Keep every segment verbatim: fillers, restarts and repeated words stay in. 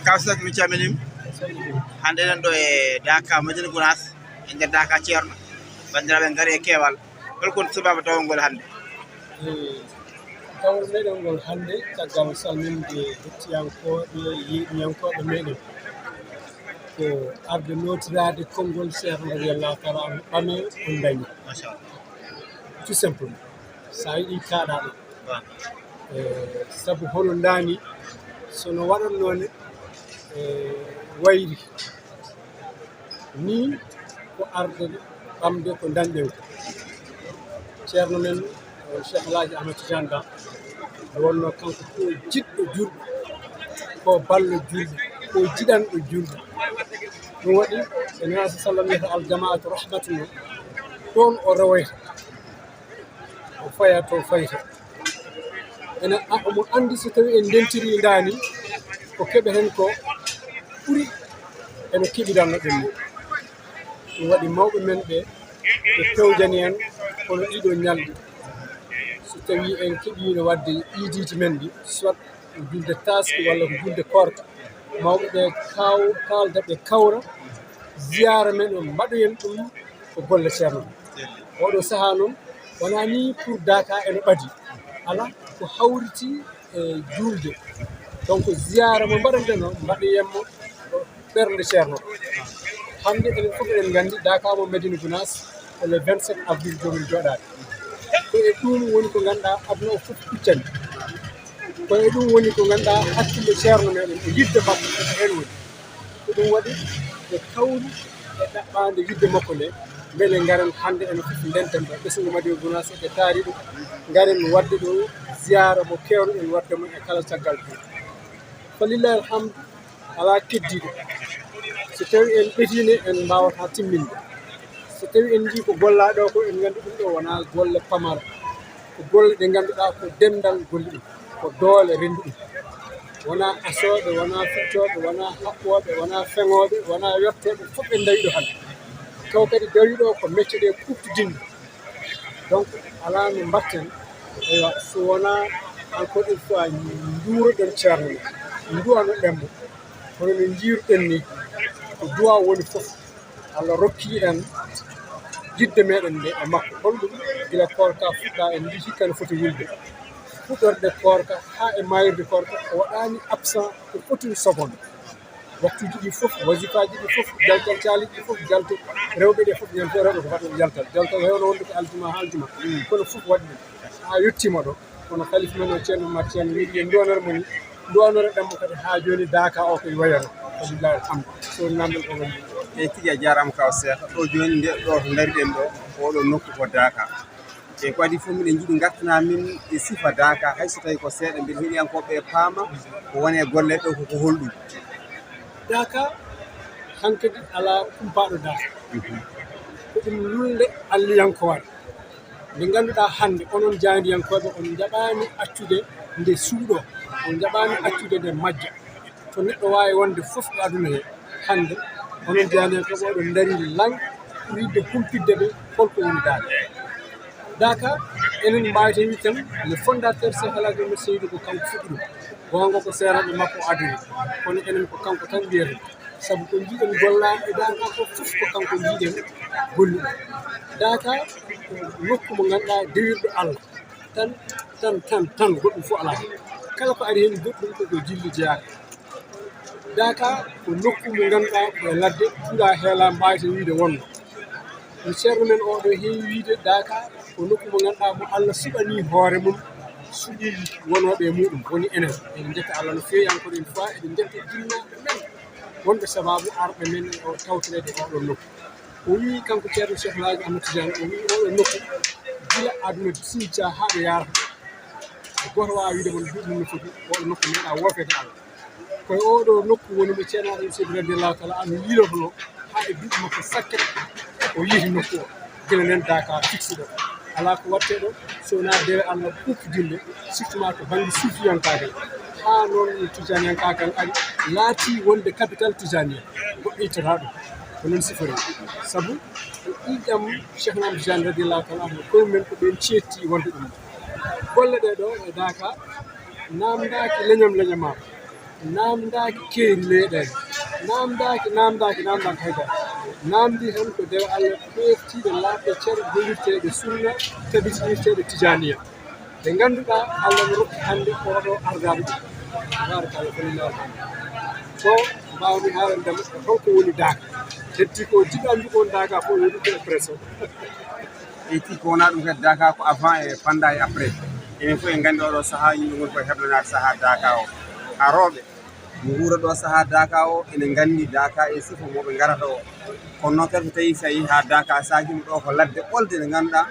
Kaw Seck, mi calminiima. Hannde eɗen ɗo e Daaka, Madina Gunaas, e nder Daaka Ceerno. Banndiraaɓe ngari e keewal. Hol kon sababu dawol ngol hannde? Eh, dawol meɗen ngol hannde, caggal salminde hettiyankooɓe, yeeɗiyankooɓe meɗen, ko arde nootiraade konngol Ceerno radiyallahu taala anhu ɓame on dañi. Machallah. Tout simplement. So a yiɗi kaaɗa ɗo. Eh, sabu hono ndaani, so no waɗatnoo ne, eh, wayri. Nii ko arde ɓamde ko ndañɗen ko. Ceerno men, eh, Cheikh El Hadji Ahmed Tidiane Ba, nde wonnoo kanko ko jiɗɗo julɓe, ko ballo julɓe, ko jiɗanɗo julɓe. Ɗum waɗi, e Nulaaɗo sallam wiyata, "Al jamaatu rahmatun", ɗoon o rewoyta. O faya to fayta. Ene a-, omo anndi so tawi en ndentiri ndaani, ko keɓeten ko ɓuri eno keɓiranno ɗen ni. Ɗum waɗi mawɓe men ɓe, ɓe pewjani en kono ɗiɗo ñalɗi. So tawi en keɓiino waɗde iidiiji men ɗi, soit ko julde taaske walla ko julde koorka, mawɓe ɓe kaw-, kaalda ɓe kawra, ziyaara men o mbaɗoyen ɗum ko golle Ceerno. Oɗo sahaa noon, wonaa ni pour Daaka ene ɓadi. Alaa, ko hawriti e juulde. Donc, ziyaara mo mbaɗanɗen o, mbaɗoyen mo ɓernde Ceerno. Hannde enen fof eɗen nganndi Daaka mo Madina Gunaas, ko le vingt-sept avril jomin jooɗaade. Ko e ɗum woni ko ngannduɗaa aduna o fof huccani. Ko e ɗum woni ko ngannduɗaa hakkille Ceerno meɗen e yiɗde makko ko heen woni. Ko ɗum waɗi ɓe kawri e ɗaɓɓaande yiɗde makko nde, mbele ngaren hannde enen fof ndenten ɗo. Ɓesngu Madina Gunaas ɓe taari ɗum, ngaren waɗde ɗo ziyaara mo keewno en waɗde mo e kala caggal ɗum. Fa lillahi alhamdu, alaa keddiiɗo. So tawi en ɓetiino, en mbaawataa timminde. So tawi en njii ko gollaa ɗo ko, en nganndi ɗum ɗo wonaa golle pamare. Ko golle ɗe ngannduɗaa ko denndal golli ɗum, ko doole renndi ɗum. Wonaa asooɓe, wonaa fittooɓe, wonaa haɓɓooɓe, wonaa feŋooɓe, wonaa yottooɓe, fof en ndawi ɗo hannde. Taw kadi dawi ɗo ko mecce ɗe kuuɓtidinɗe. Donc, alaa no mbaɗten, eywa, so wonaa encore une fois njuuroɗen Ceerno men, nduwanoɗen mo, hono no njiiruɗen ni, ko duwaaw woni fof. Allah rokki en yiɗde meɗen nde e makko. Holɗum? Gila koorka fuɗɗa, en njii hikka no foti wulde. Fuɗɗorde koorka haa e maayirde koorka, o waɗaani absent ko foti seconde. Waktuuji ɗi fof, wasifaaji ɗi fof, jaltal caali ɗi fof, jalto rewɓe ɗe fof, ñande fof rewɓe ko fati yaltal. Jaltal hewno wonde ko aljuma haa aljuma. Kono fof waɗi ɗum. Haa yettiima ɗo. Kono Khalifa men o Ceerno Umar Ceerno wiyi en nduwanora mo ni, nduwanora ɗen mo kadi haa jooni Daaka o ko wayano. Walillahi alhamdu. So namdal ko woni. Eyi, tigi a jaaraama kaw Seex. Ɗo jooni nde ɗo to ndariɗen ɗo, oɗo nokku ko Daaka. E ko adii fof miɗen njiɗi ngartana min e sifa Daaka, hay so tawi ko seeɗa, mbele heɗiyankooɓe ɓe paama ko woni e golle ɗo ko, ko holɗum? Daaka hankadi alaa kumpaaɗo Daaka. Ko ɗum lulnde Alliyankooɓe. Nde ngannduɗaa hannde, onon jaayndiyankooɓe, on njaɓaani accude nde suuɗoo, on njaɓaani accude nde majja. To neɗɗo waawi wonde fof e aduna he, hannde, onon jaayndiyankooɓe, oɗon ndarii laŋ, pour yiɗde humpitde ɓe, holko woni Daaka. Daaka, enen mbaawata wiide tan, le fondateur Cheikh El Hadji Ahmed Seydou ko kanko fuɗɗi ɗum. Goonga ko seeraaɓe makko adori, kono enen ko kanko tan mbiyeten. Sabu ko njiiɗen gollaade e Daaka ko fof ko kanko njiiɗen gollude. Daaka ko nokku mo ngannduɗaa dewirɗo Allah tan, tan, tan, tan, goɗɗum fof alaa heen. Kala ko ari heen goɗɗum ko ko jilli jeyaaka. Daaka ko nokku mo ngannduɗaa ko e ladde, tuula heela mbaaweten wiide wonno. No ceerno men oɗo heewi wiide, Daaka ko nokku mo ngannduɗaa mo Allah suɓanii hoore mum, suɓii wonooɓe e muɗum, woni enen. Eɗen njetta Allah no feewi encore une fois, eɗen njetta jinnaaɓe men wonɓe sababu arɓe men e o tawtoreede e oɗon nokku. O wii kanko Ceerno Cheikh El Hadji Ahmed Tidiane, o wii oɗo nokku gila aduna sincaa haa ɗo yaarata. Gooto waawaa wiide mon duuɓi mum no foti, oɗo nokku meeɗaa woofeede Allah. Ko e oɗo nokku woni mo Ceerno Adama Seydi radiyallahu taala anhu yiilotonoo haa e duuɓi makko sakket o yiiti nokku o. Gila nen Daaka fixi ɗo. Alaa ko waɗtee ɗo, so wonaa dewe Allah kuuɓtidinde, surtout ma to bannge suufiyankaagal. Haa noon no tijaniyankaagal ari, laatii wonde capital tijaniya. Goɗɗo ittataa ɗum. Ko noon sifori. Sabu ko ƴiiƴam Cheikh Ahmad Tidiane radiyallahu taala anhu, koye men ko ɓeen ceetti wonde ɗum. Golle ɗee ɗo e Daaka, naamndaaki leñam leñamaaku. Naamndaaki keeri leyɗeele. Naamndaaki, naamndaaki, naamndaaki hay dara. Naamndii tan ko dewe Allah peeftiiɗe, laaɓɗe, cer, gollirteeɗe sunna, tabitiniirteeɗe tijaaniya. Ɗe ngannduɗaa Allah no rokki hannde oɗo ardaaɗo ɗum. Tabaaraka Allah, ko mbaaw-mi haalande ma ko holko woni daaka. Heddi ko jiɗɗo anndu ko woni daaka fof, yo ɗum ko e presse o. Ɓeyti ko wonaa ɗum kadi, daaka ko avant e pendant e après. Enen fof en nganndi oɗo sahaa yimɓe ngoni koye heblanaade sahaa daaka o. Haa rewɓe mo wuura ɗo sahaa daaka o, ene nganndi daaka e sifo mo ɓe ngarata o. Kono noon kadi so tawii so a yehii haa daaka, a saakiima ɗo ko ladde ɓolde nde ngannduɗaa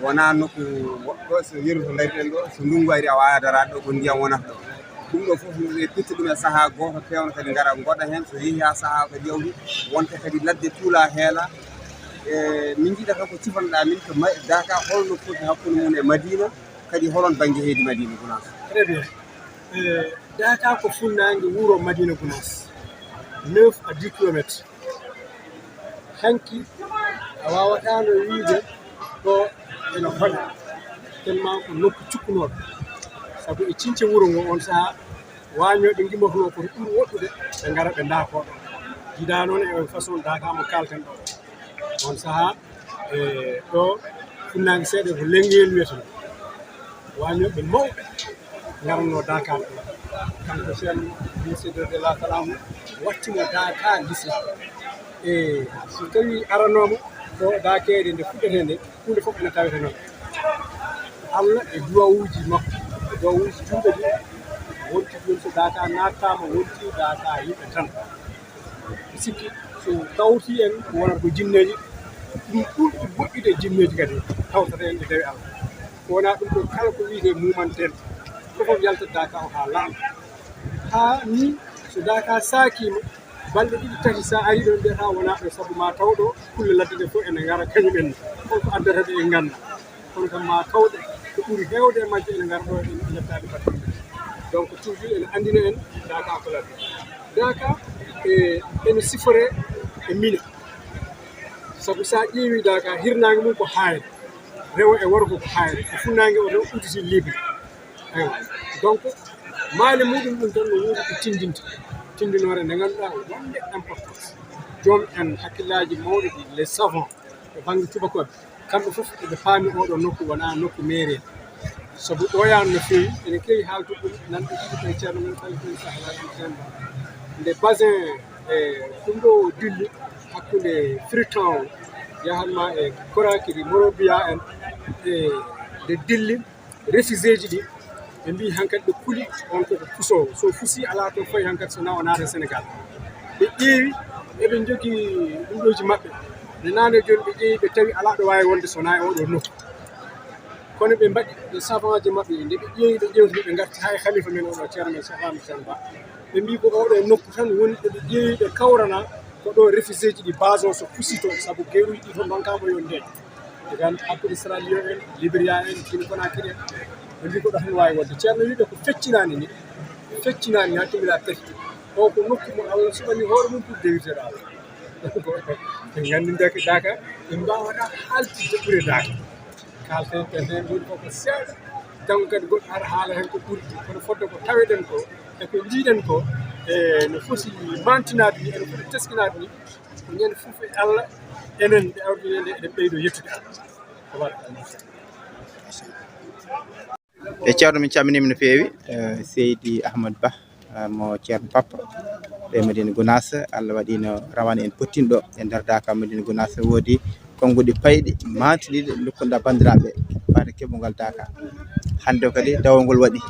wonaa nokku woɗɗo, so yeru to ndariɗen ɗo, so ndunngu ari a waawaa daraade ɗo, ko ndiyam wonata ɗo. Ɗum ɗo fof, ɓe pitta ɗum e sahaa gooto, peewna kadi ngara ngoɗa heen. So yehii haa sahaa kadi yawti, wonta kadi ladde tuula heela. E, min njiɗa tan ko cifanɗaa min ko ma-, daaka holno foti hakkunde mum e Madina, kadi holon bannge heedi Madina Gunaas? Très bien. E, daaka ko funnaange wuro Madina Gunaas, neuf à dix kilomètres. Hanki a waawataano wiyde ɗo ene hoɗa, tellement ko nokku cukkunooɗo. Sabu e ciñce wuro ngo, on sahaa waañooɓe ngimmotonoo ko to ɓuri woɗɗude, ɓe ngara ɓe ndaakoo ɗo. Jiidaa noon e on façon daaka mo kaalten ɗo. On sahaa, e, ɗo funnaange seeɗa ko Lenngel wiyetee. Waañooɓe mawɓe ngaratnoo daaka ɗo. Kanko Ceerno Moussa Diop de la Salam wattimo daaka l'islam. E, so tawii aranooma ko daakeede nde fuɗɗetee nde, huunde fof ene tawete noon. Allah e duwawuuji makko, e duwawuuji juulɓe ɗi, wonti jooni so daaka naattaama, wonti daaka yimɓe tan. Mi sikki so kawtii en, wonata ko jinneeji, ɗum ɓurɗi woɗɗude e jinneeji kadi, tawtata en e dewe Allah. Ko wonaa ɗum ɗo, kala ko wiyetee muumanteeɗo, fof fof yaltat daaka o haa laaɓa. Haa nii so daaka saakiima, balɗe ɗiɗi, tati, so a arii ɗo, mbiyata wonaa ɗo, sabu ma taw ɗo kulle ladde ɗe fof ene ngara kañum en. Holko addata ɓe, en nganndaa. Kono kam ma tawɗe ko ɓuri heewde e majje ene ngara ɗo, en njettaade battude. Donc, toujours ene anndina en daaka ko ladde. Daaka, e, ene siforee e Mina. Sabu so a ƴeewii daaka, hirnaange mum ko haayre. Rewo e worgo ko haayre. Ko funnaange o tan udditi libre. Eywa. Donc, maale muɗum ɗum tan no woodi ko tindinta. Tindinoore nde ngannduɗaa wonde importance. Joom en hakkillaaji mawɗi ɗi, les savants, e bannge tubakooɓe, kamɓe fof eɓe paami oɗo nokku wonaa nokku meeree. Sabu ɓooyaani no feewi, ene keewi haaltude ɗum, nan ɓe ɗiɗi koye ceerno men Khalifa Sahla Cheikh Ba. Nde basin, e, ɗum ɗo dilli hakkunde Freetown, yahatma e Conakry, Monrovia en, e, nde dilli, réfugiéji ɗi, ɓe mbii hankadi ɓe kuli, on koko fusoowo. So fusii, alaa to fayi hankadi so naa o naata Sénégal. Ɓe ƴeewi, eɓe njogii ɗum ɗooji maɓɓe. Nde naane jooni ɓe ƴeewi, ɓe tawi alaa ɗo waawi wonde so naa e oɗo nokku. Kono ɓe mbaɗi ɓe savantji maɓɓe, nde ɓe ƴeewi, ɓe ƴeewti, ɓe ngarti haa e khalifa men oɗo, ceerno men Cheikh Ahmed Tidiane Ba. Ɓe mbii ko oɗo nokku tan woni ɗo ɓe ƴeewi, ɓe kawrana ko ɗo réfugiéji ɗi, base o so fusii to, sabu geruuji ɗi to ndonkaama yo ndeeƴ. Digan hakkunde Sierra Leone en, Liberia en, Guinée Conakry en. Ɓe mbii ko ɗo tan waawi wonde. Ceerno wii ɓe ko feccinaani ni, feccinaani haa timmira tati. O ko nokku mo Allah suɓani hoore mum pour dewirteɗo Allah. Donc, en nganndi nde ko daaka, en mbaawata haaltidde ɓure daaka. Kaalten, kaalten, ɗum ko ko seeɗa. Janngo kadi goɗɗo ara haala heen ko ɓuri. Kono fodde ko taweɗen ko, e ko njiiɗen ko, e no foti mantinaade ni, ene foti teskinaade ni, ko ñande fof e Allah, enen ɓe awdi nde, eɗen ɓeydo yettude Allah. Tabaraka Allah. E ceerno, min calminiima no feewi, eh, Seydi Ahmad Bah, eh, mo ceerno Papa, e Madina Gunaas. Allah waɗi no rawane en pottinɗo e nder daaka Madina Gunaas. Woodi konnguɗi payɗi, maantiniiɗi, ndokkuɗaa banndiraaɓe faade keɓungal daaka. Hannde o kadi dawol ngol waɗi.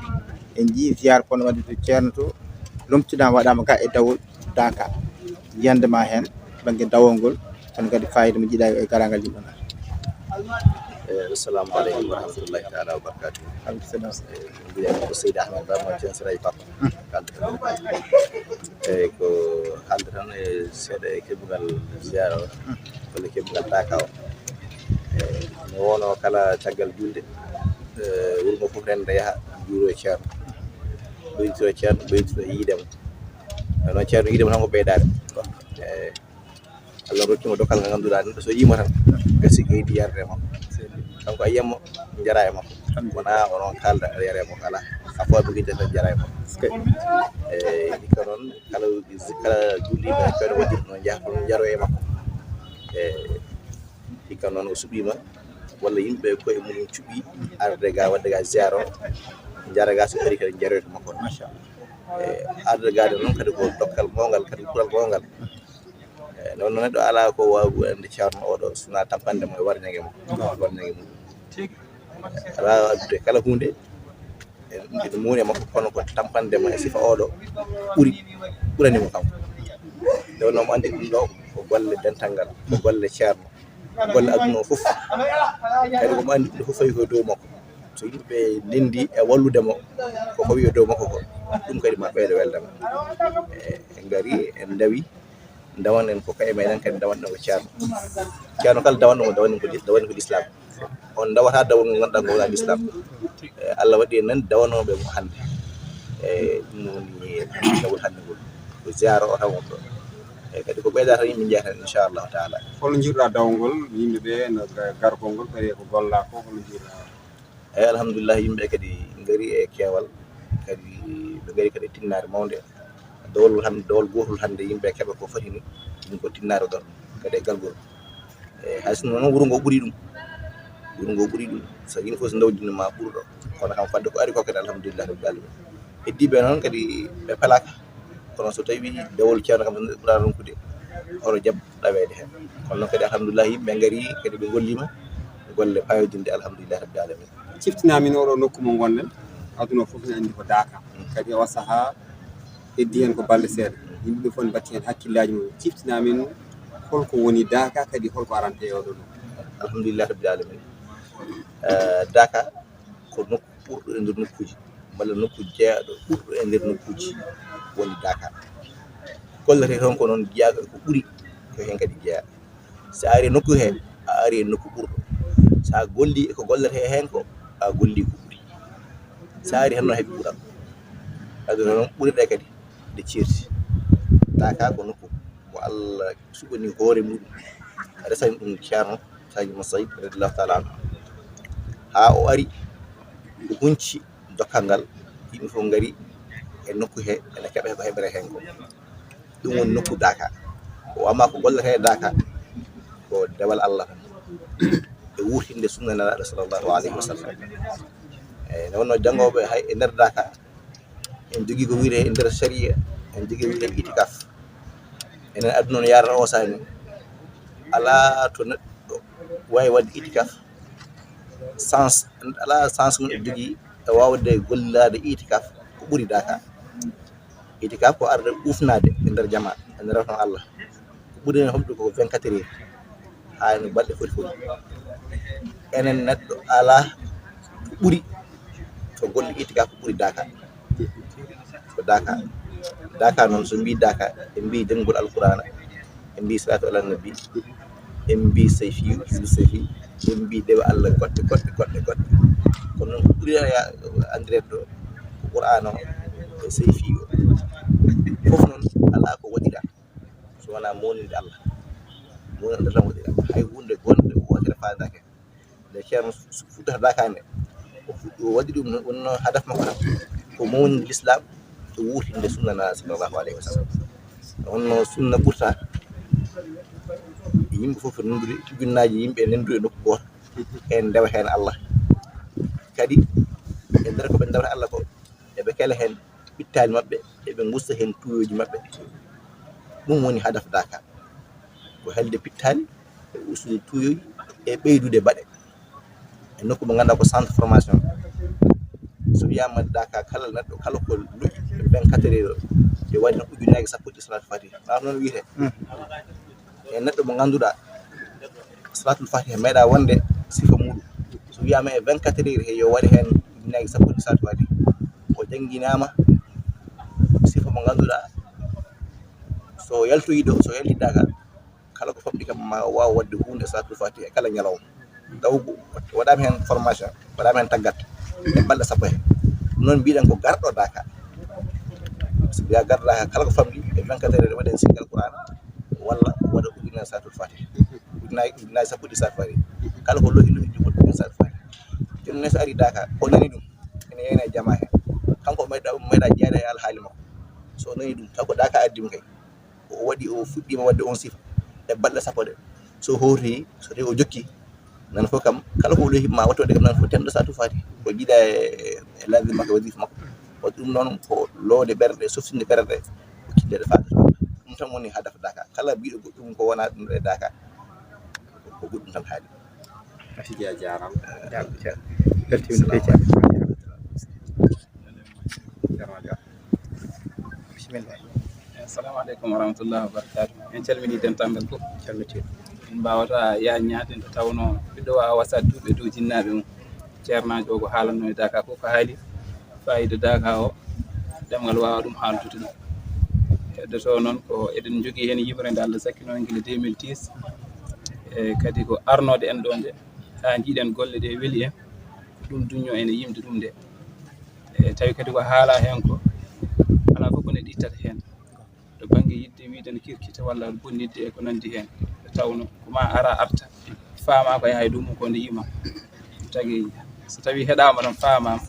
En njii ziyaara kono waɗi to ceerno to, lomtinaama waɗaama ga e dawol daaka. Yiyannde ma heen, bannge dawol ngol, kono kadi faayiida mo njiɗaa e garaangal yimɓe ma. Eh, assalamu aleykum wa rahmatullahi taala wa barakatuh. Aleykum salam. Eh, mbiyam ko Seydi Ahmed Ba, mo Thiel Serail Papa. Hmm. Kalduɗen. Eh, ko haalde tan e seeɗa e keɓungal ziyaara o, hmm, walla keɓungal daaka o. Eh, mi woono kala caggal julde, eh, wuro ngo fof renda yaha juuro e ceerno. Ɓeytito e ceerno, ɓeytito e yiide mo. Kono ceerno yiide mo tan ko ɓeydaade. Eh, Allah rokki mo dokkal ngal ngannduɗaa, neɗɗo so yiimo tan, gasi ko yiɗi yarde e makko. Kanko a yiyat mo, njara e makko. Wonaa onon kaalda, aɗa yara e makko, alaa. Afo ɓe gite tan jara e makko. E hikka noon, kala kala julliiɓe e kewɗe waɗirde noon, njaha toon njaro e makko. E hikka noon, o suɓiima, walla yimɓe koye mum cuɓi arde ga, waɗde ga ziyara o, njara ga, so ari kadi njaroyta makko, machallah. E arde ga de noon kadi ko dokkal mawngal, kadi kural mawngal. E nde wonno neɗɗo alaa ko waawi waɗande Ceerno oɗo, so wonaa tampande mo e warñange mo, warñange mum. Alaa addude kala huunde, e ɗum ene muuni e makko, kono ko tampande mo e sifa oɗo ɓuri, ɓurani mo kanko. Nde wonno mo anndi ɗum ɗo ko golle dental ngal, ko golle Ceerno, ko golle aduna o fof. Kadi ko mo anndi ɗum ɗo fof fawi ko e dow makko. So yimɓe ndenndi e wallude mo, ko fawi e dow makko ko, ɗum kadi ma ɓeydo weldema. E, en ngari, en ndawi, ndawan en ko kaye meɗen, kadi ndawan en ko Ceerno. Ceerno kala dawanɗo mo, dawan en ko, dawan en ko Lislaam. On ndawata dawol ngol ngannduɗaa ngol wonaa Lislaam. E, Allah waɗi en nan dawanooɓe mo hannde. E, ɗum woni dawol hannde ngol. Ko ziyaara o tan woni ɗo. E, kadi ko ɓeyda tan yimɓe njeya tan, inchallahu taala. Holno njiiruɗaa dawol ngol, yimɓe ɓe no ga-, gargol ngol, kadi ko gollaa ko, holno njiiruɗaa? Eeyi, alhamdulillah, yimɓe kadi ngari e keewal, kadi ɓe ngari kadi e tinnaare mawnde. Dowol hannde, dowol gootol hannde, yimɓe keɓa ko foti ni, ɗum ko tinnaare ɗon, kadi e gargol. Eeyi, hay sinno noon wuro ngo ɓuri ɗum, wuro ngo ɓuri ɗum, so yimɓe fof so ndawdino ma ɓurɗo, kono kam fadde ko ari ko kadi, alhamdulillah rabbil alamin. Heddiiɓe noon kadi ɓe pelaaka, kono so tawi dowol Ceerno kam ɓurɗaa ronkude, hoto jaɓ ɗaweede heen. Kono noon kadi, alhamdulillah, yimɓe ngari kadi ɓe ngolliima golle payodinde, alhamdulillah rabbil alamin. Ciftinaa min oɗo nokku mo ngonɗen, aduna o fof ne anndi ko Daaka. Kadi o sahaa heddi heen ko balɗe seeɗa. Yimɓe ɓe fof ne mbatti heen hakkillaaji mum. Ciftinaa min holko woni Daaka, kadi holko arante e oɗo nokku? Alhamdulillah rabbil alamin. Eh, Daaka ko nokku ɓurɗo e nder nokkuuji, walla nokku jeyaaɗo ɓurɗo e nder nokkuuji woni Daaka. Gollete toon ko noon jeyaaɗo ko ɓuri, ko heen kadi jeyaa. So a ari e nokku he, a ari e nokku ɓurɗo. So a golli e ko gollete heen ko, a golli ko ɓuri. So a ari heen noon heɓi ɓural. Kadi noon ɓuri ɗe kadi ɗe ceerti. Daaka ko nokku ko Allah suɓani hoore muɗum, resani ɗum Ceerno Sadio Massaïd radiyallahu taala anhu. Haa o ari, o hunci dokkal ngal, yimɓe fof ngari e nokku he, ene keɓa ko heɓere heen ko. Ɗum woni nokku Daaka. O amma ko gollete e Daaka, ko dewal Allah tan. E wuurtinde sunna Nelaaɗo sallallahu alayhi wa sallam. Eeyi, nde wonno janngooɓe hay e nder Daaka, en jogii ko wiyetee e nder sariya, en jogii ko wiyetee itikaf. Enen aduna no yaarata o saani, alaa to neɗɗo waawi waɗde itikaf, sens, alaa sens mo neɗɗo jogii e waawde gollaade itikaf ko ɓuri Daaka. Itikaf ko arde ufnaade e nder jamaa, e nder rewtan Allah. Ko ɓuri heen heɓde ko vingt-quatre heures, haa no balɗe foti foti. Enen neɗɗo alaa ko ɓuri, ko golle itikaf ko ɓuri Daaka. Ko Daaka. Daaka noon, so mbii Daaka, en mbii janngol Alqur'aana, en mbii salaatu ala nabi, en mbii sayfi, sayfi, en mbii dewe Allah goɗɗe, goɗɗe, goɗɗe, goɗɗe. Kono noon ko ɓuri ya-, anndireede ɗo, ko Qur'aana o, e sayfi o. Fof noon, alaa ko waɗiraa so wonaa mawninde Allah. Mawninde Allah tan waɗiraa. Hay huunde gonɗe wootere faandaaka. Nde Ceerno su-, fuɗɗata Daaka nde, o fuɗɗi, o waɗi ɗum, wonno hadaf makko tan ko mawninde Lislaam, e wuurtinde sunna Nelaaɗo sallallahu alayhi wa sallam. Wonno sunna ɓurta, yimɓe fof ndennduri, ujunnaaji yimɓe ndennduri e nokku gooto, en ndewa heen Allah. Kadi e nder ko ɓe ndewata Allah ko, eɓe kela heen pittaali maɓɓe, eɓe ngusta heen tuuyooji maɓɓe. Ɗum woni hadaf Daaka, ko helde pittaali, e ustude tuuyooji, e ɓeydude baɗe. E nokku mo ngannduɗaa ko centre formation. So wiyaama Daaka, kala neɗɗo, kala ko luƴi vingt-quatre heures, yo waɗ heen ujunnaji sappo ɗi salaatul faatiha. Wonaa noon wiyetee? E neɗɗo mo ngannduɗaa salaatul faatiha meeɗaa wonde sifa muɗum. So wiyaama e vingt-quatre heures he, yo waɗ heen ujunnaji sappo ɗi salaatul faatiha. O jannginaama sifa mo ngannduɗaa, so yaltoyi ɗo, so yalti Daaka, kala ko famɗi kam ma waaw waɗde huunde salaatul faatiha e kala ñalawma. Taw waɗaama heen formation, waɗaama heen taggat e balɗe sappo he. Noon mbiɗen ko garɗo Daaka. So mbiyaa garɗo Daaka, kala ko famɗi e vingt-quatre heures waɗen sikkal Qur'aana, walla waɗa ujunnaji salaatul faatiha. Ujunnaji, ujunnaji sappo ɗi salaatul faatiha. Kala ko lohi, lohi ɗum waɗa ujunnaji salaatul faatiha. Jooni ne so ari Daaka, o nani ɗum, ene yeeyna e jamaa he. Kanko o meeɗa, meeɗa jeyaade e alhaali makko. So o nani ɗum, taw ko Daaka addi mo kay. O waɗi, o fuɗɗiima waɗde on sifa e balɗe sappo ɗe. So o hawri, so tawi o jokki, nan fof kam, kala ko woni ma waɗde kam nan fof tenɗo sa tufaati. Ko jiiɗa e, e lazim makko, wazifa makko. Waɗi ɗum noon ko loowde ɓerɗe, softinde ɓerɗe, ko kiɗɗeɗe faade to Allah. Ɗum tan woni hadaf Daaka. Kala mbiɗo goɗɗum ko wona ɗum e Daaka, ko goɗɗum tan haali. Tigi a jaaraama. Jaaraama, ceerno. Beltiima no feewi, ceerno. Ceerno Dia. Bisimilla. Assalamu aleykum wa rahmatullahi wa barakatuh. En calminii dental ngal fof. Calmitii. En mbaawata yaajnaade nde tawnoo ɓe ɗo waawa wasaade duuɓi e dow jinnaaɓe mum. Ceernaajo o ko haalatnoo e Daaka ko, ko haali faayiida Daaka o, ɗemngal waawa ɗum haaldude ɗum. Heddotoo noon ko eɗen njogii heen yimre nde Allah sakkinoo en gila deux mille dix. E kadi ko arnoode en ɗo nde, haa njiiɗen golle ɗe weli en, ko ɗum duññoo en e yimde ɗum nde. E tawi kadi ko haalaa heen ko, alaa fof ko neɗɗo ittata heen. To bannge yiɗde wiyde no kirkita walla bonnitde e ko nanndi heen. Nde tawnoo ko ma ara arta, faamaa ko yaha e dow mum ko nde yima. Tagi so tawii heɗaama tan faamaama,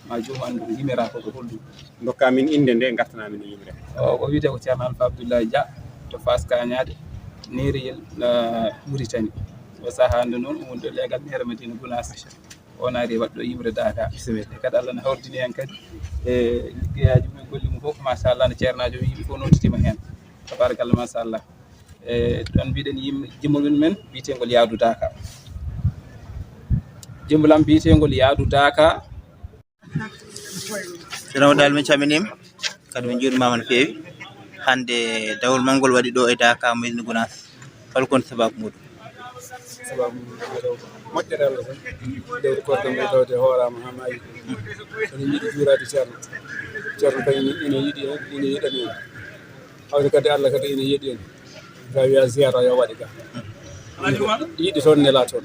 ma joom anndu ko yimiraa ko ko holɗum. Ndokkaa min innde nde, ngartanaa min e yimre. O, o wiyetee ko Ceerno Alfa Abdoulaye Dia to Faas Kañaaɗe, Neeriyel, eh, Muritani. O sahaa nde noon, o woni ɗo leegal Neere Madina Gunaas. O naati waɗɗo yimre Daaka. Bisimilla. E kadi Allah ne hawridini en kadi e liggeyaaji mum, golle mum fof, machallah, no ceernaajo yimɓe fof nodditima heen. Tabarakallah, machallah. E ɗon mbiɗen yim-, jimol men wiyeteengol Yaadu Daaka. Jimol am wiyeteengol Yaadu Daaka. Ceerno Daal, min calminiima, kadi min njuurimaama no feewi. Hannde dawol mangol waɗi ɗo e Daaka, Medina Gunaas. Hol kon sababu muɗum? Sababu muɗum ko moƴƴere Allah tan. Dewde koorka nde tawde hooraama haa maayi. Ene yiɗi juuraade Ceerno. Ceerno kadi ene, ene yiɗi en, ene yiɗani en. Hawri kadi Allah kadi ene yiɗi en. Ka wiya ziyara yo waɗe ga. Yiɗi toon, nela toon.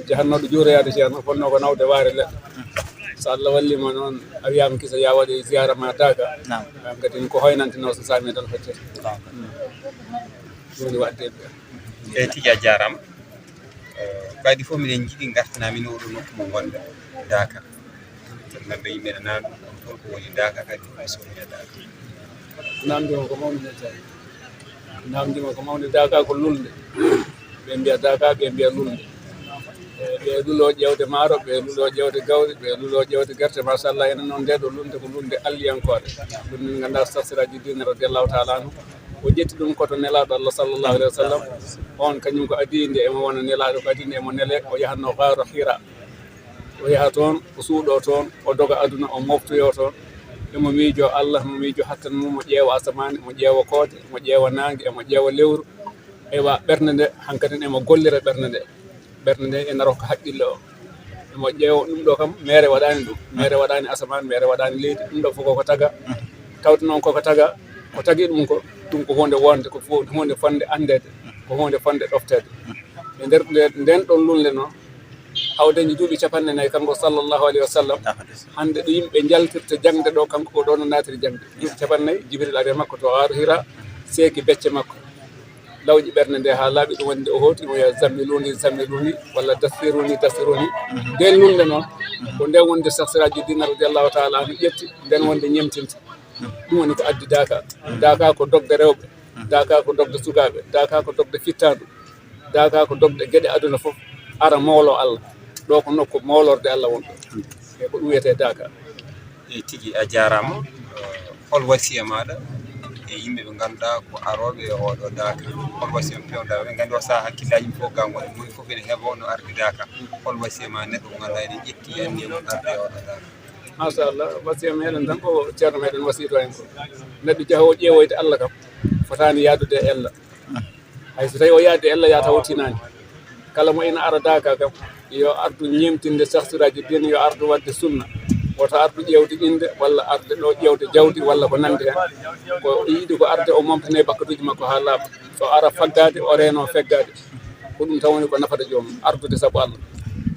Jahannooɗo juuroyaade Ceerno, fotnoo ko nawde waare leɗɗe. So Allah walliima noon, a wiyaama kisa, yaa waɗe ziyaara ma Daaka. Naam. Aan kadi ko hoynantenoo so saami tan hoccete. Naam. Ɗum woni waɗde. Eey, tigi a jaaraama. Eh, kadi fof miɗen njiɗi ngartanaa min oɗo nokku mo ngonɗen, Daaka. Sabu nande yimɓe ne naan ɗum toon ko woni Daaka, kadi ko soñña Daaka. Namdi o ko mawni nettaade. Namdi mo ko mawni Daaka ko lulnde. Ɓe mbiya Daaka, ɓe mbiya lulnde. E, ɓe lulo ƴeewde maaro, ɓe lulo ƴeewde gawri, ɓe lulo ƴeewde gerte. Machallah, enen noon nde ɗo lulnde ko lulnde alliyankoore. Ɗum min nganndaa Sarsiraaji Diine radiyallahu taala anhu. O ƴetti ɗum ko to Nelaaɗo Allah sallallahu alayhi wa sallam. On kañum ko adii nde emo wona Nelaaɗo, ko adii nde emo nele, o yahatno Gaaru Hira. O yaha toon, o suuɗoo toon, o doga aduna, o moftoyoo toon. Emo miijoo Allah, emo miijoo hattan mum, mo ƴeewa asamaane, mo ƴeewa koode, mo ƴeewa naange, emo ƴeewa lewru. Eywa, ɓernde nde, hankadi emo gollira ɓernde nde. Ɓernde nde ena rokka haqqille o. Emo ƴeewa ɗum ɗo kam, meere waɗaani ɗum. Meere waɗaani asamaan, meere waɗaani leydi. Ɗum ɗo fof koko taga. Tawde noon koko taga, ko tagi ɗum ko, ɗum ko huunde wonde, ko fo-, huunde fotnde anndeede, ko huunde fotnde ɗofteede. E nder nde, nden ɗon lulnde noon, hawde nde duuɓi capanɗe nayi, kanko sallallahu alayhi wa sallam, hannde ɗo yimɓe njaltirta jaŋde ɗo, kanko ko ɗo no naatiri jaŋde. Duuɓi capanɗe nayi, Jibril ari e makko to Gaaru Hira, seeki becce makko. Lawƴi ɓernde nde haa laaɓi, ɗum waɗi nde o hooti, o wiya, "Zammiluni, zammiluni," walla, "Dassiruni, dassiruni." Nden lulnde noon, ko nden wonde Seex Siraaji Diin radiyallahu taala anhu ƴetti, nden wonde ñemtinta. Ɗum woni ko addi Daaka. Daaka ko dogde rewɓe. Daaka ko dogde sukaaɓe. Daaka ko dogde fittaandu. Daaka ko dogde geɗe aduna fof. Ara mawlo Allah. Ɗo ko nokku mawlorde Allah wonɗo. E ko ɗum wiyetee Daaka. E tigi a jaaraama. Hol wasiya maaɗa e yimɓe ɓe ngannduɗaa ko arooɓe e oɗo Daaka? Hol wasiya mo peewɗaa? Ɓe nganndi o sahaa hakkillaaji yimɓe fof ganngo, moni fof ene heɓoo no arde Daaka. Hol wasiya ma neɗɗo mo ngannduɗaa ene ƴetti anniya mum arde e oɗo Daaka? Machallah, wasiya meɗen tan ko ceerno meɗen wasiyto en ko. Neɗɗo jahoowo ƴeewoyde Allah kam, fotaani yaadude e ella. Hay so tawi o yaadi ella, yaa taw o tinaani. Kala mo ina ara Daaka kam, yo ardu ñeemtinde Seex Siraaji Diin, yo ardu waɗde sunna. Wota ardu ƴeewde innde, walla arde ɗo ƴeewde jawdi, walla ko nanndi heen. Ko yiɗi ko arde, o momtane bakkatuuji makko haa laaɓa. So ara faggaade, o reeno feggaade. Ko ɗum tan woni ko nafata joomum, ardude sabu Allah.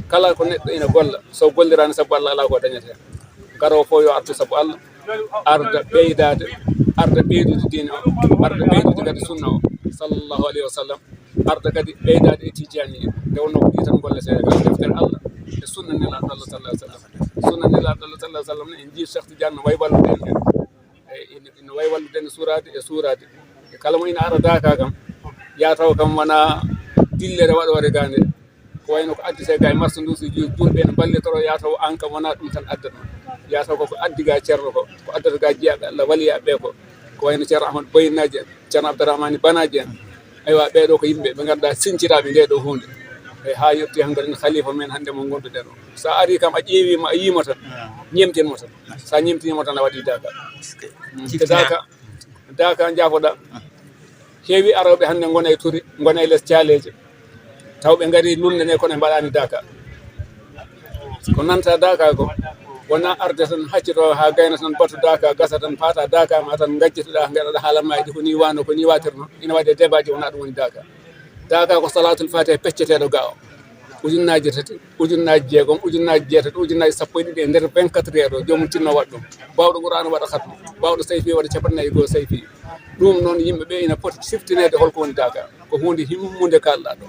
Kala ko neɗɗo ina golla, so golliraani sabu Allah, alaa ko dañata heen. Garoowo fof yo artu sabu Allah, arda ɓeydaade, arda ɓeydude diine o, arda ɓeydude kadi sunna o, sallallahu alayhi wa sallam, arda kadi ɓeydaade e Tijaani en. Nde wonnoo ko ɗi tan golletee e deftere Allah, E sunna Nelaaɗo Allah sallallahu alaihi wasallam. Sunna Nelaaɗo Allah sallallahu alaihi wasallam ne, en njii Cheikh Tidiane no wayi wallude en. E ina, ina wayi wallude en suuraade e suuraade. E kala mo ina ara Daaka kam, yaa taw kam wona dillere waɗoore ga nde. Ko wayno ko addete ga e marchandise uji, julɓe ene mballitoro, yaa taw aan kam wona ɗum tan addata. Yaa taw ko ko addi ga ceerno ko, ko addata ga jiyaaɓe Allah, waliyaaɓe ɓe ko, ko wayno Ceerno Ahmad Boyinaaji en, Ceerno Abdourahmane Banaaji en. Aywa, ɓee ɗoo ko yimɓe ɓe ngannduɗaa sinciraaɓe ndee ɗoo huunde. E haa yetti hannde en khalifa men hannde mo ngonnduɗen o. So a arii kam, a ƴeewii mo, a yii mo tan, ñeemtin mo tan. So a ñeemtinii mo tan, a waɗii Daaka. Mm, te Daaka, Daaka njaafoɗaa. Heewi arooɓe hannde ngona e turi, ngona e les caaleeje. Taw ɓe ngarii lulnde nde, kono ɓe mbaɗaani Daaka. Ko nanta Daaka ko, wona arde tan, haccito haa gayna tan, batu Daaka, gasa tan, paata Daaka ma tan, ngajjitoɗaa, ngaɗaɗaa haalan ma, ɗi ko nii wano, ko nii watirno, ina waɗi e debaaji, wona ɗum woni Daaka. Daaka ko Salaatul Faatiha pecceteeɗo ga o. Ujunnaaje tati, ujunnaaje jeegom, ujunnaaje jeetati, ujunnaaje sappo e ɗiɗi e nder vingt-quatre heures o, joomum tinno waɗa ɗum. Baawɗo Qur'aana waɗa khatmu, baawɗo sayfi waɗa cappanɗe nayi e go'o sayfi. Ɗum noon, yimɓe ɓe ina poti siftineede holko woni Daaka. Ko huunde himmunde kaalɗaa ɗo.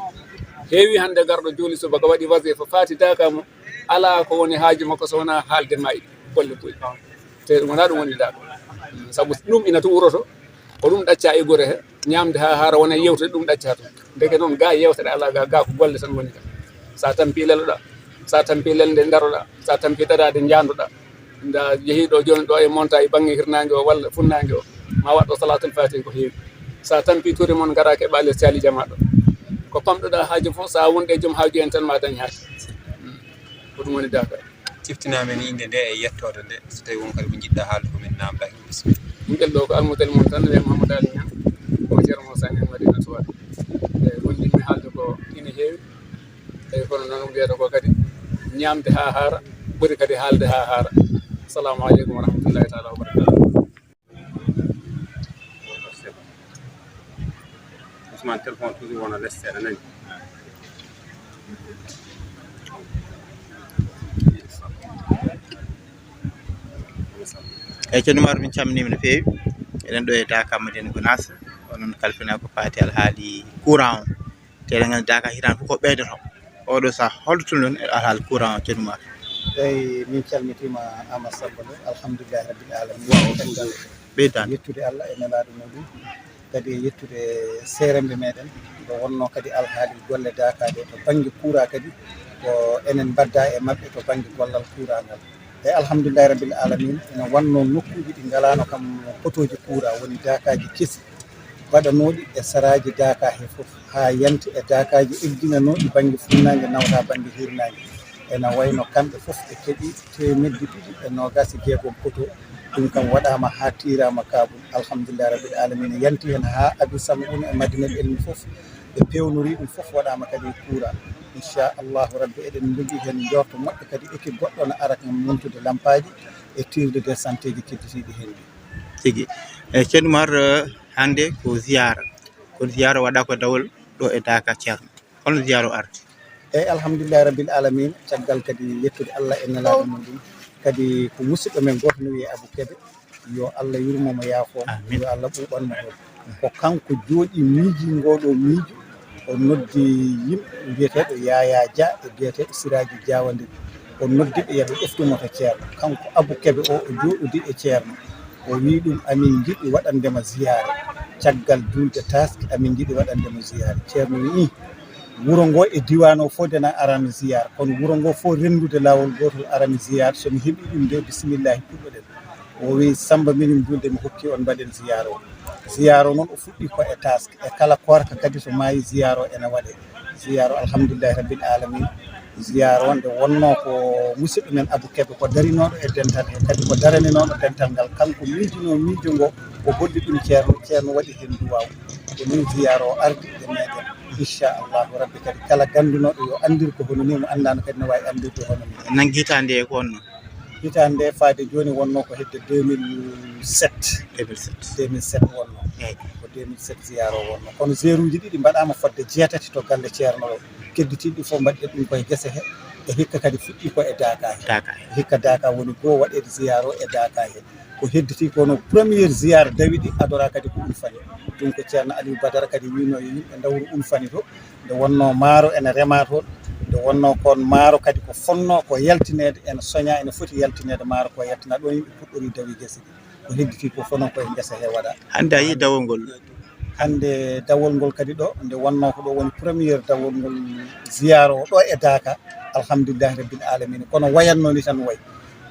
Heewi hannde garɗo juuli subaka, waɗi wazifa, faati Daaka mum, alaa ko woni haaju makko so wonaa haalde ma e golle buy. Te wonaa ɗum woni Daaka. Sabu ɗum ina to wuro to, ko ɗum ɗaccaa e gure he, ñaamde haa haara, wona yewtere ɗum ɗaccaa toon. Ndeke noon, ga yewtere alaa, ga, ga ko golle tan ngoni ga. So a tampii leloɗaa, so a tampii lelnde daroɗaa, so a tampii daraade njaandoɗaa. Nda jehiiɗo jooni ɗo e monta e bannge hirnaange o walla funnaange o, ma waɗɗo Salaatul Faatiha ko heewi. So a tampii turi mon, ngaraa keɓaa les caali jamaa ɗo. Ko pamɗoɗaa haaju fof, so a wonde e joom haaju en tan, ma dañ haaju. Ko ɗum woni Daaka. Ciftinaa men innde nde e yettoode nde, so tawii won kadi ko njiɗɗaa haalde, ko min naamndaaki. Bisimilla. Ngel ɗo ko almudel mon tan, wiyee Mamadou Ali Niang, ko Ceerno Moussa Niang Madina Touba. E wonde mi haalde ko ina heewi, eyi, kono noon mbiyata ko kadi ñaamde haa haara, ɓuri kadi haalde haa haara. Assalamu aleykum wa rahmatullahi taala wa barakatuh. Ousmane, téléphone toujours wona les seeɗa, nani. Eyi, Ceerno Umar, min calminiima no feewi. Eɗen ɗo e Daaka Madina Gunaas, onon kalfinaa ko faati alhaali courant o. Te eɗen nganndi Daaka hitaande fof ko ɓeydoto. Oɗo sahaa, holto tolni-ɗon e alhaali courant o, Ceerno Umar? Eyi, min calmitiima Amadou Samba Lo, alhamdulillahi rabbil alamin. Waaw. Caggal ɓeydaade yettude Allah e nelaaɗo muɗum, kadi e yettude seeremɓe meɗen, nde wonnoo kadi alhaali golle Daaka ɗe to bannge courant kadi, ko enen mbaddaa e maɓɓe to bannge gollal courant ngal. E alhamdulillahi rabbil alamin, ina wannoo nokkuuji ɗi ngalaano kam potooji courant, woni daakaaji kesi baɗanooɗi e saraaji Daaka he fof, haa yanti e daakaaji egginanooɗi bannge funnaange nawata bannge hirnaange. Ena wayno kamɓe fof ɓe keɓi teemedde ɗiɗi e noogaas e jeegom poto. Ɗum kam waɗaama haa tiiraama kaabul. Alhamdulillahi rabbil alamin, yanti heen haa Abi Sam'un e Madinatul Ilmi fof, ɓe peewnorii ɗum fof, waɗaama kadi courant. Inchallahu rabbi, eɗen njogii heen njoorto moƴƴo kadi, équipe goɗɗo no ara kam montude lampaaji e tiirde des santeeji kedditiiɗi heen ɗi. Tigi. E Ceerno Umar, eh, hannde ko ziyaara. Kono ziyaara waɗaa ko dawol ɗo e Daaka Ceerno. Holno ziyaara o ardi? Eyi, alhamdulillahi rabbil alamin, caggal kadi yettude Allah e nelaaɗo mum ɗum. Kadi ko musidɗo men gooto no wiyee Abou Kébé, yo Allah yurmo mo, yaafo mo, amin, yo Allah ɓuuɓan mo toon. Ko kanko jooɗi miiji ngoo ɗoo miijo, o noddi yimɓe, biyeteeɗo Yaya Dia e biyeteeɗo Siraji Diawandiri. O noddi ɓe, yo ɓe ɗoftu mo to Ceerno. Kanko Abou Kébé o, o jooɗodi e Ceerno. O wii ɗum, amin njiɗi waɗande ma ziyaara. Caggal juulde taaske, amin njiɗi waɗande ma ziyaara. Ceerno wii, wuro ngo e diiwaan o fof de na arano ziyaara, kono wuro ngo fof renndude laawol gootol arani ziyaara. So mi heɓii ɗum de, bisimillahi, puɗɗoɗen. O wii, Samba, minin juulde mi hokki on, mbaɗen ziyaara o. Ziyaara o noon, o fuɗɗii ko e taaske. E kala koorka kadi, so maayi, ziyaara o ena waɗee. Ziyaara o, alhamdulillahi rabbil alamin. Ziyaara o, nde wonnoo ko musidɗo men Abou Kébé ko darinooɗo e dental he, kadi ko daraninooɗo dental ngal. Kanko miijinoo miijo ngo, o holli ɗum Ceerno, Ceerno waɗi heen duwaaw. Ko nii ziyaara o ardi e meeɗen. Inchallahu rabbi, kadi kala ganndunooɗo yo anndir ko hono nii, mo anndaano kadi no waawi anndirde hono nii. Nanngi hitaande e ko wonnoo? Hitaande nde faade jooni wonnoo ko hedde deux mille sept. Deux mille sept. Deux mille sept wonnoo. Eey. Ko deux mille sept ziyaara o wonnoo. Kono ziyaruuji ɗiɗi mbaɗaama fodde jeetati to galle Ceerno o. Kedditiiɗi ɗi fof mbaɗɗen ɗum koye gese he. E hikka kadi fuɗɗii ko e Daaka he. Daaka he. Hikka Daaka woni goo waɗeede ziyaara o e Daaka he. Ko hedditii ko no première ziyaara dawi ɗi adoraa kadi ko Ulfani. Ɗum ko Ceerno Aliou Badara kadi wiinoo yo yimɓe ndawru Ulfani to. Nde wonnoo maaro ene remaa toon, Nde wonnoo kon maaro kadi ko fonnoo ko yaltineede, ene soñaa, ene foti yaltineede maaro ko yaltina ɗoon yimɓe puɗɗorii dawi gese ɗi. Ko hedditi ko fof noon ko e ngesa he waɗa. Hannde a yii dawol ngol? Hannde dawol ngol kadi ɗo, nde wonnoo ko ɗo woni première dawol ngol ziyaara o ɗo e Daaka. Alhamdulillahi Rabbil Alamina. Kono wayatnoo ni tan wayi.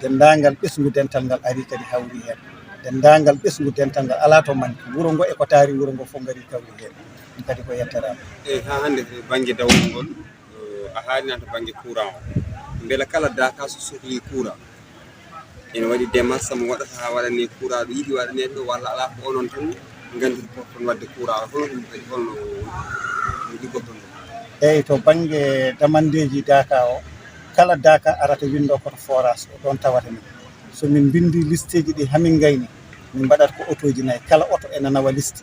Denndaangal ɓesngu dental ngal arii kadi hawri heen. Denndaangal ɓesngu dental ngal alaa to manki. Wuro ngo e ko taari wuro ngo fof ngarii kawri heen. Ɗum kadi ko yetteraama. Eyi, haa hannde to bannge dawol ngol, eh, a haalii naan to bannge courant o. Mbela kala Daaka so sohli courant, ene waɗi démarche mo waɗata haa waɗane courant ɗo yiɗi waɗaneede ɗo, walla alaa ko onon tan nganndirta kon waɗde courant o? Hono ɗum kadi, holno, no liggotton ɗum? Eyi, to bannge damandeeji Daaka o, kala Daaka arata winndoo ko to forage o, ɗoon tawata min. So min mbinndii listeeji ɗi haa min ngayni, min mbaɗata ko otooji nayi, kala oto ene nawa liste.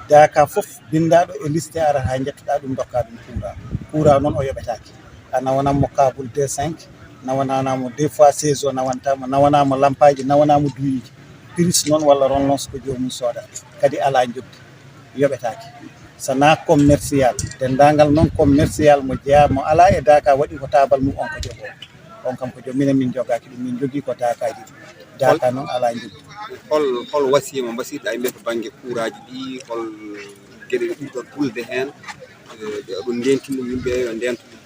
Daaka fof binndaaɗo e liste ara haa njettoɗaa ɗum, ndokkaa ɗum kuuraa. Kuuraa noon o yoɓetaake. A nawanaa mo câble deux cinq, nawanaanaa mo deux fois seize o nawantaa mo, nawanaa mo lampaaji, nawanaa mo duyiiji. Prise noon walla ronnonce ko joomum soodata. Kadi alaa njoɓdi, yoɓetaake. So naa commercial, denndaangal noon commercial mo jeyaa, mo alaa e Daaka waɗi ko taabal mum, on ko jogoo. On kam ko joom minen, min njogaaki ɗum, min njogii ko Daakaaji ɗi. Daaka noon alaa njoɓdi. Hol, hol wasiya mo mbasiyɗaa yimɓe to bannge kuuraaji ɗi, hol geɗe ɗe ɓurɗon hulde heen, eh, ɗe oɗon ndeentina yimɓe yo ndeentu ɗum?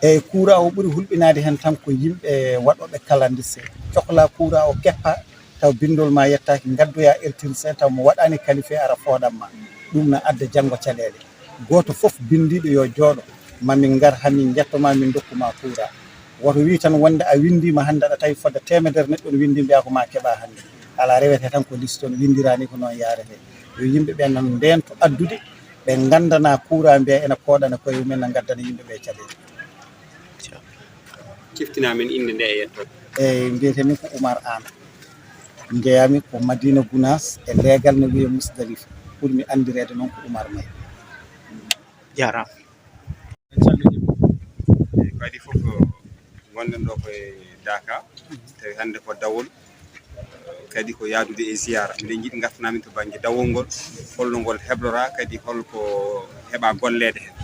Eyi, kuuraa o ɓuri hulɓinaade heen tan ko yimɓe waɗooɓe kalandise, cohlaa kuuraa o keppa, taw binndol ma yettaaki, ngaddoyaa électricien taw mo waɗaani qualifié ara fooɗan ma. Ɗum na adda janngo caɗeele. Gooto fof binndiiɗo yo jooɗo, ma min ngar haa min njetto ma, min ndokku ma kuuraa. Woto wii tan wonde a winndiima hannde aɗa tawi fodde teemedere neɗɗo no winndi, mbiyaa ko ma keɓaa hannde. Alaa, rewetee tan ko liste on winndiraani, ko noon yaaretee. Yo yimɓe ɓe nan ndeento addude, ɓe nganndana kuuraa, mbiya ena pooɗana koye mumen, na ngaddana yimɓe ɓe caɗeele. Ciftinaa men innde nde e yettoode. Eyi, mbiyetee min ko Oumar Anne. Njeyaa-mi ko Madina Gounass, e leegal ne wiyee Mousdalifa. Ɓurmi anndireede noon ko Oumar May. Jaaraama. En calminii mo. Eyi, kadi fof ko ngonɗen ɗo ko e Daaka, tawi hannde ko dawol, kadi ko yaadude e ziyaara. Miɗen njiɗi ngartanaa min to bannge dawol ngol, holno ngol hebloraa, kadi holko heɓaa golleede heen?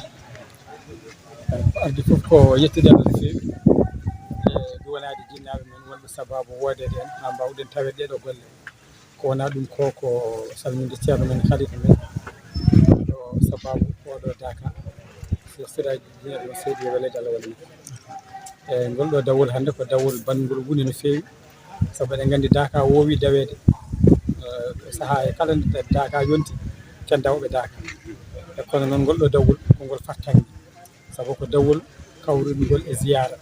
Ko addi fof ko yettude Allah no feewi, e duwanaade jinnaaɓe men wonɓe sabaabu woodeede en haa mbaawɗen taweede ɗee ɗoo golle. Ko wonaa ɗum ko, ko salminde ceerno men, halifa men, ɗo sabaabu oo ɗoo Daaka. So siraaji diine ɗum seydi, yo weleede Allah walla makko. E ngol ɗoo dawol hannde ko dawol banngol woni no feewi, sabu eɗen nganndi Daaka woowi daweede. Eh, sahaa e kala nde Daaka yonti, ken dawɓe Daaka. E kono noon ngol ɗoo dawol ko ngol fartaŋŋe. Sabu ko dawol kawrungol e ziyaara.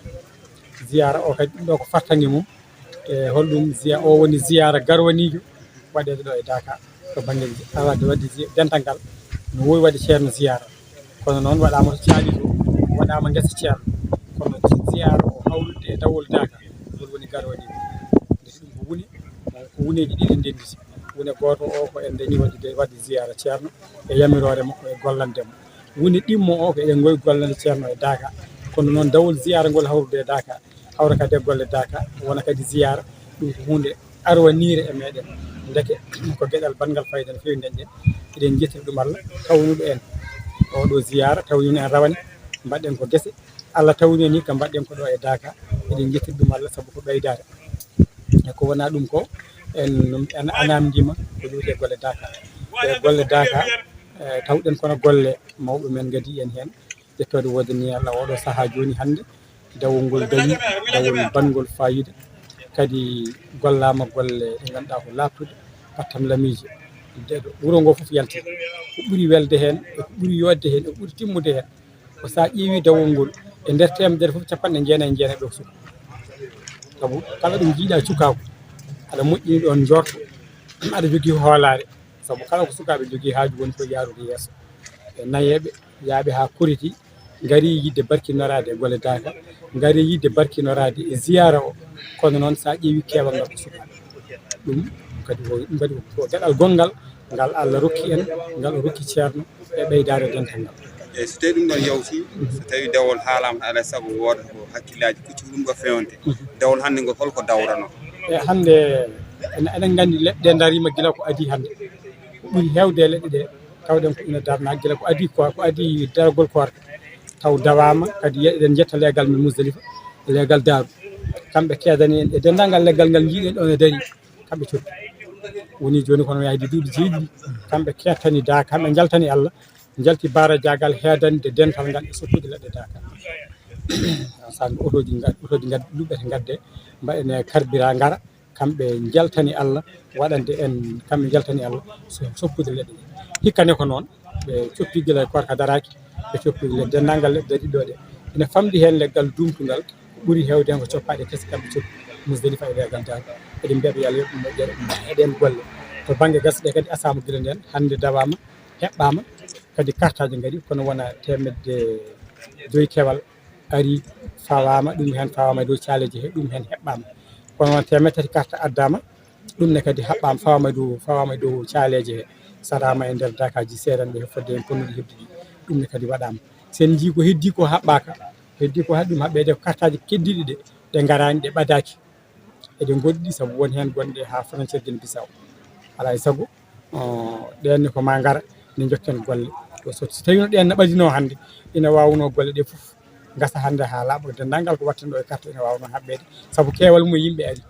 Ziyaara o kadi, ɗum ɗo ko fartaŋŋe mum. E holɗum ziya-, o woni ziyaara garwaniijo waɗeede ɗo e Daaka, to bannge zi-, awa-, waɗde zi-, dental ngal. No wowi waɗde ceerno ziyaara. Kono noon waɗaama to caali to, waɗaama ngesa ceerno. Kono ziyaara o hawrude e dawol Daaka, ngol woni garwaniijo. Nde ɗum ko wune, ko wuneeji ɗiɗi ndenditi. Wune gooto o ko en dañi waɗde, waɗde ziyaara ceerno e yamiroore makko e gollande mo. Woni ɗimmo o ko eɗen ngowi gollande ceerno e Daaka. Kono noon dawol ziyaara ngol hawrude e Daaka, hawra kadi e golle Daaka, wona kadi ziyaara. Ɗum ko huunde arwaniire e meɗen. Ndeke ko geɗal banngal fayda no feewi dañɗen. Eɗen njettira ɗum Allah tawnuɗo en oɗo ziyaara, tawnuɗo en rawane, mbaɗɗen ko gese. Allah tawni en hikka, mbaɗɗen ko ɗo e Daaka. Eɗen njettira ɗum Allah sabu ko ɓeydaare. E ko wonaa ɗum ko en, en anamndiima ko luuti e golle Daaka. E golle Daaka, e, tawɗen kono golle mawɓe men ngadii en heen. Ƴettoode woodani Allah oɗo sahaa jooni hannde, dawol ngol dañi, dawol banngol faayiida. Kadi gollaama golle ɗe ngannduɗaa ko laaɓtuɗe, pattam lamiije. De-, wuro ngo fof yalti. Ko ɓuri welde heen, e ko ɓuri yooɗde heen, e ko ɓuri timmude heen, ko so a ƴeewi dawol ngol, e nder teemedere fof, capanɗe jeenayi e jeenayi ɗo ko suka. Sabu kala ɗo njiiɗa cukaaku, aɗa moƴƴini ɗoon njoorto, aɗa jogii hoolaare. Sabu kala ko sukaaɓe njogii haaju woni ko yaarude yeeso. E nayeeɓe, yaaɓe haa kuriti, ngari yiɗde barkinoraade e golle Daaka, ngari yiɗde barkinoraade e ziyaara o. Kono noon, so a ƴeewi keewal ngal ko sukaaɓe. Ɗum kadi ko, ɗum kadi ko geɗal gonngal, ngal Allah rokki en, ngal o rokki ceerno e ɓeydaare dental ngal. Eyi, so tawii ɗum ɗoon yawtii, so tawii dawol haalaama, alaa e sago wooda ko hakkillaaji kucci ko ɗum ɗo feewnte. Dawol hannde ngol, holko dawranoo? E hannde, en-, eɗen nganndi leɗɗe ɗe ndariima gila ko adii hannde. Ko ɓuri heewde e leɗɗe ɗe, tawɗen ko ina darnaa gila ko adii ko, ko adii daragol koorka. Taw dawaama kadi, eɗen njetta leegal men Musdalifa, leegal Daaru. Kamɓe keedani en e denndaangal leggal ngal njiiɗen ɗon e dari, kamɓe coppi. Woni jooni kono yahdi duuɓi jeeɗiɗi, kamɓe kettani daaka, kamɓe njaltani Allah, njalti baara jaagal heedande dental ngal e soppude leɗɗe daaka. Sabu otooji ngal, otooji ngal luɓɓete ngadde, mbaɗen e karbira ngara, kamɓe njaltani Allah waɗande en, kamɓe njaltani Allah so-, soppude leɗɗe ɗe. Hikka ne ko noon, ɓe coppi gila koorka daraaki, ɓe coppi le denndaangal leɗɗe dariɗo ɗe. Ina famɗi heen leggal duumtungal, ko ɓuri heewde heen ko coppaaɗe kese kamɓe coppi Musdalifa e leegal Daaru. Eɗen mbiya ɓe yo Allah yoɓ ɓe moƴƴere, eɗen golle. To bannge gasɗe kadi asaama gila ndeen, hannde dawaama, heɓɓaama, kadi kartaaji ngari, kono wona teemedde joyi kewal ari fawaama, ɗum heen fawaama e dow caaleeji he, ɗum heen heɓɓaama. Kono noon teemedde tati karta addaama, ɗum ne kadi haɓɓaama, fawaama e dow, fawaama e dow caaleeji he, saraama e nder daakaaji seeranɓe he fodde heen ponnuɗi heɓde ɗi, ɗum ne kadi waɗaama. So en njii ko heddii ko haɓɓaaka, heddii ko haɗi ɗum haɓɓeede ko kartaaji keddiiɗi ɗe, ɗe ngaraani, ɗe ɓadaaki. Eɗen ngoɗɗi sabu won heen gonɗe haa frontière Guinée Bissau. Alaa e sago, o, ɗeen ne ko maa ngara, nde njokken golle. Ɗo so, so tawino ɗeen ne ɓadinoo hannde, ina waawnoo golle ɗe fof ngasa hannde haa laaɓa. Denndaangal ko waɗten ɗo e carte ina waawnoo haɓɓeede, sabu keewal mum yimɓe ari.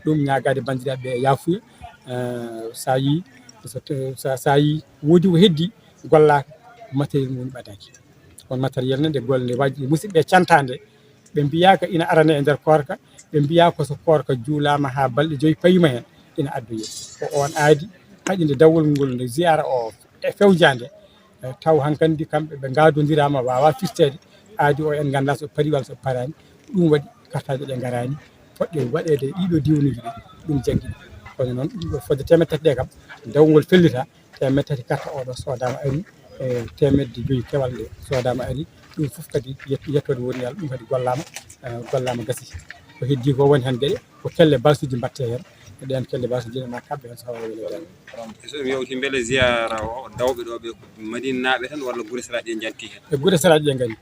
Ɗum ñaagaade banndiraaɓe e yaafuya, eh, so a yii, so te-, so, so a yii woodi ko heddii gollaaka, matériel mum ɓadaaki. Kono matériel ne, nde golle nde waɗi musidɓe cantaande, ɓe mbiyaaka ina arane e nder koorka, ɓe mbiyaa ko so koorka juulaama haa balɗe joyi payima heen, ina addoyee. Ko oon aadi haɗi nde dawol ngol nde ziyaara o e fewjaande, eh, taw hankandi kamɓe ɓe ngaadondiraama, waawaa firteede, aadi o en nganndaa so parii walla so paraani. Ɗum waɗi kartaaji ɗe ngaraani, poɗɗe waɗeede e ɗiɗo diwanuuji ɗi, ɗum jaggi. Kono noon, ɗum ɗo fodde teemedde tati ɗe kam, dawol ngol fellita, teemedde tati karta oɗo soodaama ari, e teemedde joyi kewal ɗe soodaama ari, ɗum fof kadi yet-, yettoode woni Yalla, ɗum kadi gollaama, eh, gollaama gasi. Ko heddii ko woni heen geɗe, ko kelle baasuuji mbaɗtee heen, e ɗeen kelle baasuuji ne ma kaɓɓe heen so hawra wele wele. So mi yewti mbele ziyaara o, dawɓe ɗo ɓe ko Madinaaɓe tan walla gure seraaji ɗe njanti heen? E gure seraaji ɗe ngari.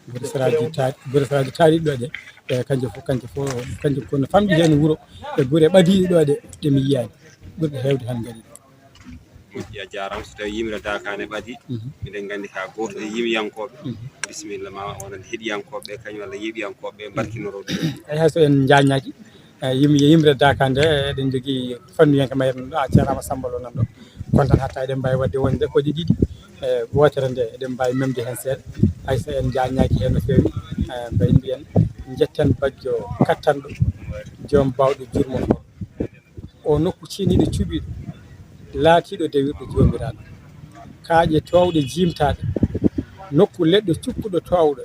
Gure seraaji ta-, gure seraaji taariɗo ɗe, e kanƴe fof, kanƴe fof, kanƴe fof no famɗi heen wuro, e gure ɓadiiɗe ɗo ɗe, ɗe mi yiyaani, ɓurɗe heewde heen ngari. Moƴƴi, a jaaraama. So tawii yimre Daaka ne ɓadii, mhm, miɗen nganndi ka gooto e yimyankooɓe. Mhm. Bisimilla ma, onon heɗiyankooɓe kañ walla yeeɓiyankooɓe mbarkinoro ɗum. Eyi, hay so en njaññaaki, eh, yim-, yimre Daaka nde, eɗen njogii fannuyanke mayre nan ɗo, a ceeraama Samba Lo nan ɗo. Kono tan hatta eɗen mbaawi waɗde wonde ko ɗe ɗiɗi, eh, wootere nde eɗen mbaawi memde heen seeɗa. Hay so en njaññaaki heen no feewi, eh, mbaɗi mbiyen njetten bajjo kattanɗo, joom baawɗo jurmoto. O nokku ciiniiɗo cuɓiiɗo, laatiiɗo dewirɗo joomiraaɗo. Kaaƴe toowɗe jiimtaaɗe, nokku leɗɗo cukkuɗo toowɗo.